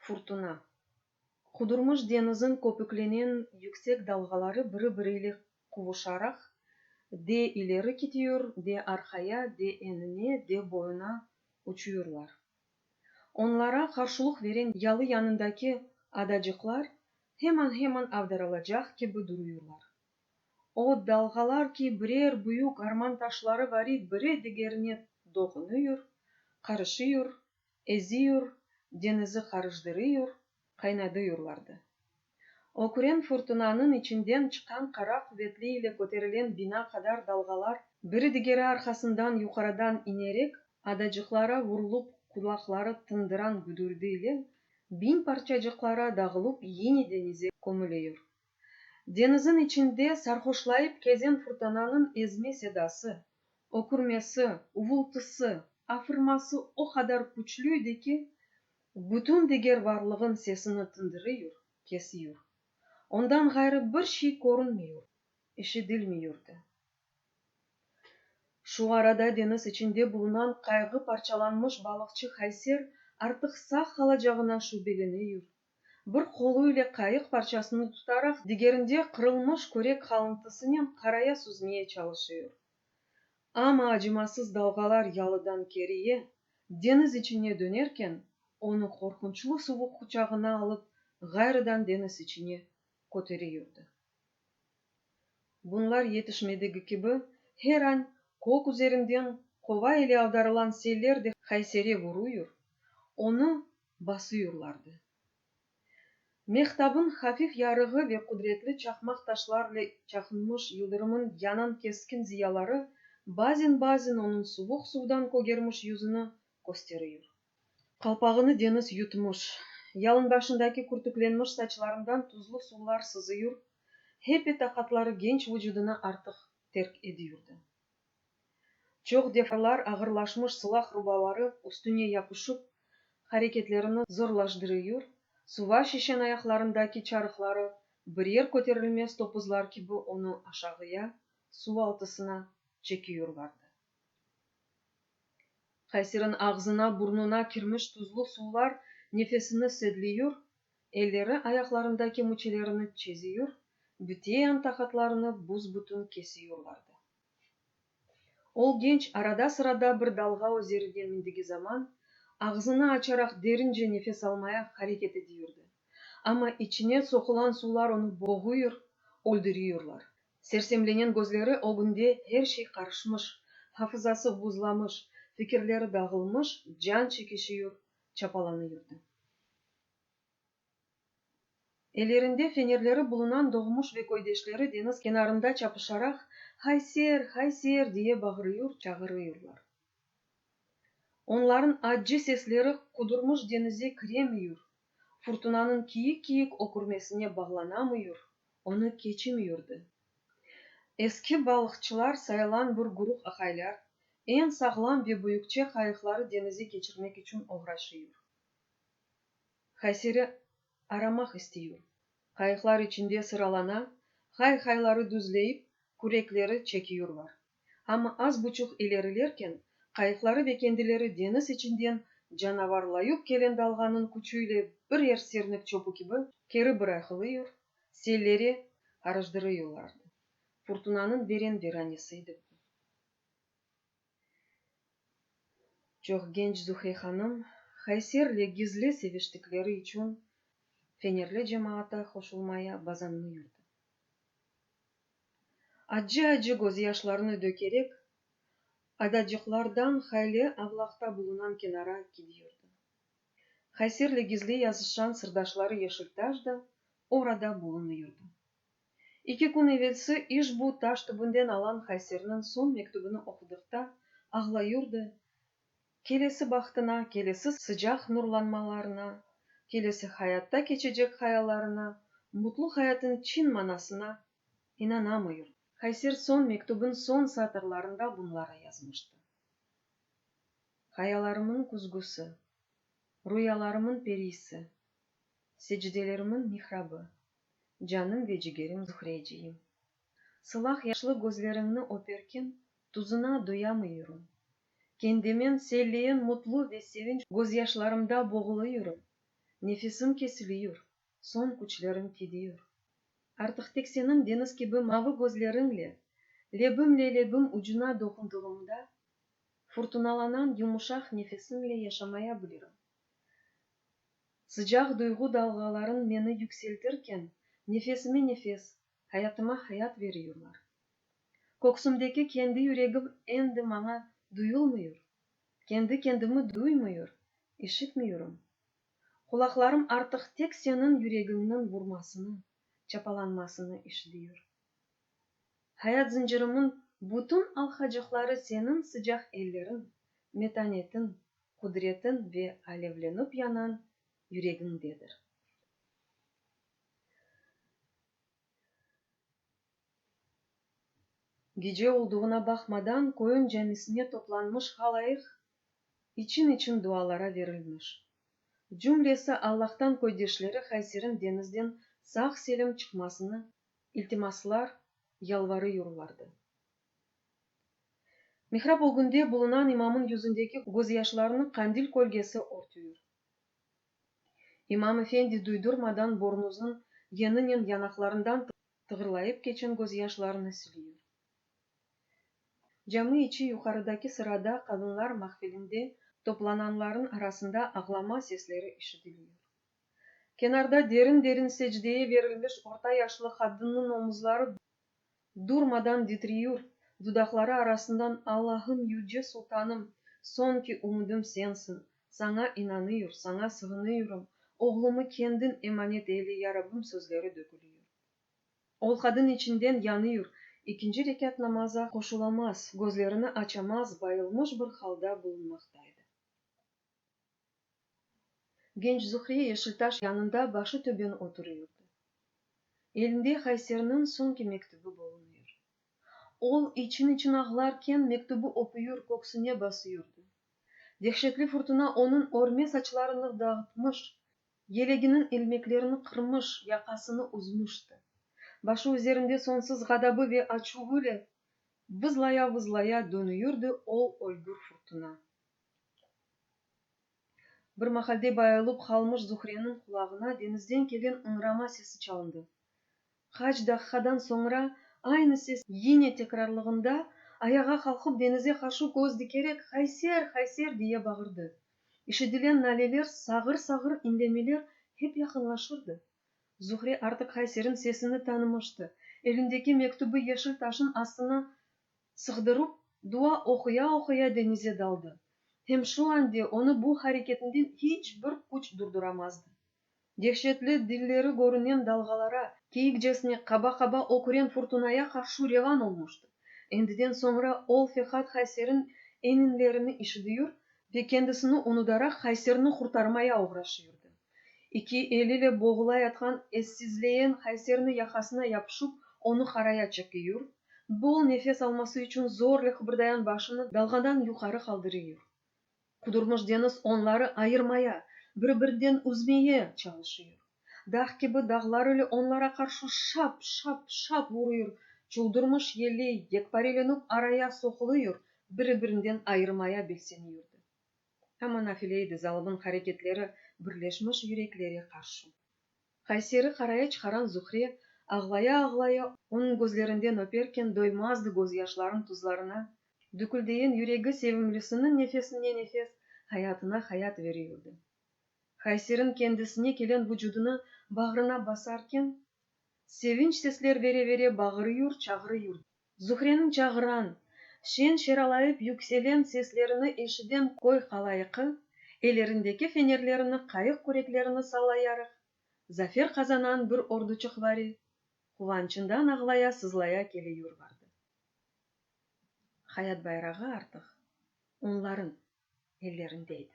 Furtuna. Qudurmış deñizin köpüklenen yüksek dalğaları biri-biriyle quvuşaraq, de ileri kitiyur, de arqaya, de enine, de boyuna uçuyurlar. Onlara qarşılıq veren yalı yanındaki adacıqlar heman-heman avdarılacaq kibi duruyurlar. O dalğalar ki, birer büyük arman taşları vari biri digerine toqunıyur, qarışıyur, eziyur, deñizi qarışdırıyur, qaynadıyurlardı. Öküren furtunanıñ içinden çıqqan qara quvetli ile köterilen bina qadar dalğalar biri digeri arqasından yuqarıdan inerek, adacıqlara vurulıp qulaqları tındıran güdürdi ile biñ parçacıqlara dağılıp yine deñize kömüleyur. Deñizin içinde sarhoşlayıp kezen furtunanıñ ezme sedası, ökürmesi, uvultısı, afırması o qadar küçlüydi ki, bütün diger varlığın sesini tındırıyur, kesiyur. Ondan ğayrı bir şey körünmeyur, işidilmeyurdı. Şu arada deñiz içinde bulunan qayğı parçalanmış balıqçı Hayser artıq sağ qalacağına şübeleneyur. Bir qolu ile qayıq parçasını tutaraq, digerinde qırılmış körek qalıntısınen qaraya süzmeye çalışıyor. Amma acımasız dalğalar yalıdan keriye, deñiz içine dönerken, onı qorqunçlı suvuq quçağına alıp, ğayrıdan deñiz içine köteriyurdı. Bunlar yetişmedigi kibi, her an kök üzerinden qova ile avdarılan seller de Haysere vuruyur, onı basıyurlardı. Mehtabın hafif yarığı ve qudretli çaqmaq taşlarle çaqınmış yıldırımın yanan keskin ziyaları bazen-bazen onıñ suvuq suvdan kögermiş yüzüni kösteriyur. Qalpağını deñiz yutmuş, yalın başındaki kürtüklenmiş saçlarından tuzlu suvlar sızıyur, hepi taqatları genç vucudını artıq terk ediyurdı. Çoq defalar ağırlaşmış sılaq rubaları üstüne yapışıp, hareketlerini zorlaşdırıyur, suva şişen ayaqlarındaki çarıqları birer köterilmez topuzlar kibi onı aşağıya, suv altısına çekiyurlardı. Hayserniñ ağzına, burnuna kirmiş tuzlu suvlar nefesini sedliyur, elleri ayaqlarındaki müçelerini çeziyur, büteyan taqatlarını büs-bütün kesiyurlardı. Ol genç arada-sırada bir dalğa üzerine mindigi zaman, ağzını açaraq derince nefes almaya hareket ediyurdı. Amma içine soqulan suvlar onı boğuyur, öldüriyurlar. Sersemlenen közleri ögünde her şey qarışmış, hafızası buzlamış, fikirleri dağılmış, can çekişiyur, çapalanıyurdı. Ellerinde fenerleri bulunan doğmuş ve köydeşleri deñiz kenarında çapışaraq, Hayser! Hayser! diye bağırıyur, çağırıyurlar. Onların accı sesleri qudurmış deñize kiremiyur, furtunanıñ kiyik-kiyik ökürmesine bağlanamıyur, onı keçimiyurdı. Eski balıqçılar sayılan bir guruh aqaylar, eñ sağlam ve büyükçe qayıqları deñize keçirmek içün oğraşıyur. Hayseri aramaq isteyur. Qayıqlar içinde sıralana, hay-hayları düzleyip, kürekleri çekiyurlar. Amma az buçuq ilerilerken, qayıqları ve kendileri deñiz içinden canavarlayup kelen dalğanıñ küçüyle birer sernik çöpü kibi keri bıraqılıyur, sellere qarışdırıyurlardı. Furtunanıñ veren viranesi edi bu. Çoq genç Zuhre hanım Hayserle gizli seviştikleri içün fenerli cemaata qoşulmaya bazanmıyurdı. Accı-accı gözyaşlarını dökerek, adacıqlardan hayli avlaqta bulunan kenara kidiyurdı. Hayserle gizli yazışan sırdaşları Yeşiltaş da orada bulunıyurdı. İki kün evelsi işbu taş tübünden alan Hayserniñ soñ mektübini oqudıqta ağlayurdı, kelesi bahtına, kelesi sıcaq nurlanmalarına, kelesi hayatta keçecek hayallarına, mutlu hayatın çin manasına inanamıyurdı. Hayser soñ mektübin soñ satırlarında bunları yazmıştı. Hayalarımıñ küzgüsi, ruyalarımıñ periysi, secdelerimiñ mihrabı, Canım ve cigerim Zuhreciyim. Sılaq yaşlı gözleriñni öperken tuzuna Nefesim kesiliyur, soñ küçlerim kidiyur. Artıq tek seniñ deñiz kibi mavı közleriñle lebimle lebim ucuna toqundığımda, furtunalanan yumuşaq nefesiñle yaşamaya bilirim. Sıcaq duyğu dalğalarıñ meni yükseltirken, nefesime nefes, hayatıma hayat veriyurlar. Köksümdeki kendi yüregim endi maña duyulmıyur, kendi kendimi duymuyur, işitmiyurım. Qulaqlarım artıq tek seniñ yüregiñniñ vurmasını, çapalanmasını işidiyur. Hayat zıncırımıñ bütün alqacıqları seniñ sıcaq elleriñ, metanetiñ, qudretiñ ve alevlenip yanan yüregiñdedir. Gece olduğına baqmadan, köyün camisine toplanmış halayıq için-için dualara verilmiş. Cümlesi Allahtan köydeşleri Hayserin deñizden sağ-selim çıqmasını iltimaslar, yalvarıyurlardı. Mihrap ögünde bulunan imamın yüzündeki gözyaşlarını qandil kölgesi örtüyür. İmam efendi duydurmadan bornuzınıñ yeninen yanaqlarından tığırlayıp keçen gözyaşlarını siliyur. Cami içi yuqarıdaki sırada qadınlar mahfilinde toplananlarnıñ arasında ağlama sesleri işitiliyur. Kenarda derin-derin secdeye verilmiş orta yaşlı qadınnıñ omuzları durmadan titriyur, dudaqları arasından Allahım, yüce sultanım, soñki ümüdim sensiñ, saña inanıyur, saña sığınıyurım, oğlumı kendiñ emanet eyle, ya Rabbim sözleri döküliyur. Ol qadın içinden yanıyur, ekinci rekât namaza qoşulamaz, közlerini açamaz, bayılmış bir halda bulunmaqtaydı. Genç Zuhre Yeşiltaş yanında başı töben oturıyurdı. Elinde Hayserniñ soñki mektübi bulunıyur. Ol için-için ağlarken mektübi öpüyür, köksüne basıyurdı. Dehşetli furtuna onıñ örme saçlarını dağıtmış, yeleginiñ ilmeklerini qırmış, yaqasını üzmüşti. Başı üzerinde soñsuz ğadabı ve açuvıle vızlaya-vızlaya dönüyürdi o ölgür furtuna. Bir mahalde bayılıp qalmış Zuhreniñ qulağına deñizden kelen ıñrama sesi çalındı. Qaç daqiqadan soñra aynı ses yine tekrarlığında, ayağa qalqıp deñize qarşı köz dikerek, Hayser! Hayser! diye bağırdı. İşidilen naleler, sağır-sağır inlemeler hep yaqınlaşırdı. Zuhre artıq Hayserniñ sesini tanımıştı. Elindeki mektübi yeşil taşıñ astına sığdırıp, dua oquya-oquya deñize daldı. Hem şu ande onı bu hareketinden hiç bir küç durduramazdı. Dehşetli dilleri körünen dalğalara, kiyikcesine qaba-qaba öküren furtunaya qarşı revan olmuştı. Endiden soñra ol feqat Hayserniñ eninlerini işidiyur ve kendisini unudaraq Hayserni qurtarmaya oğraşıyurdı. İki elile boğulayatqan essizleyen Hayserni yaqasına yapışıp, onı qaraya çekiyur, bol nefes alması içün zorle qıbırdayan başını dalğadan yuqarı qaldırıyur. Qudurmış deñiz onları ayırmaya, bir-birden üzmeye çalışıyur. Dağ kibi dağlarıle onlara qarşı şap, şap, şap vuruyur, çıldırmış yeli yekparelenip araya soqulıyur, biri-birinden ayırmaya belseniyurdı. Amma nafile edi zalımnıñ hareketleri birleşmiş yüreklere qarşı. Qayseri qaraya çıqaran Zuhre ağlaya-ağlaya onıñ közlerinden öperken doymazdı gözyaşlarıñ tuzlarına düküldeyen yüregi sevimlisiniñ nefesine nefes, hayatına hayat veriyurdı. Qayseriñ kendisine kelen vucudını bağrına basarken, sevinç sesler vere-vere bağırıyur, çağırıyurdı. Zuhreniñ çağıran, şen-şeralayıp yükselen seslerini eşiden köy halayıqı, ellerindeki fenerlerini, qayıq-küreklerini sallayaraq, zafer qazanan bir orduçıqvari, quvançından ağlaya-sızlaya keliyurlardı. Hayat bayrağı artıq onların ellerinde edi.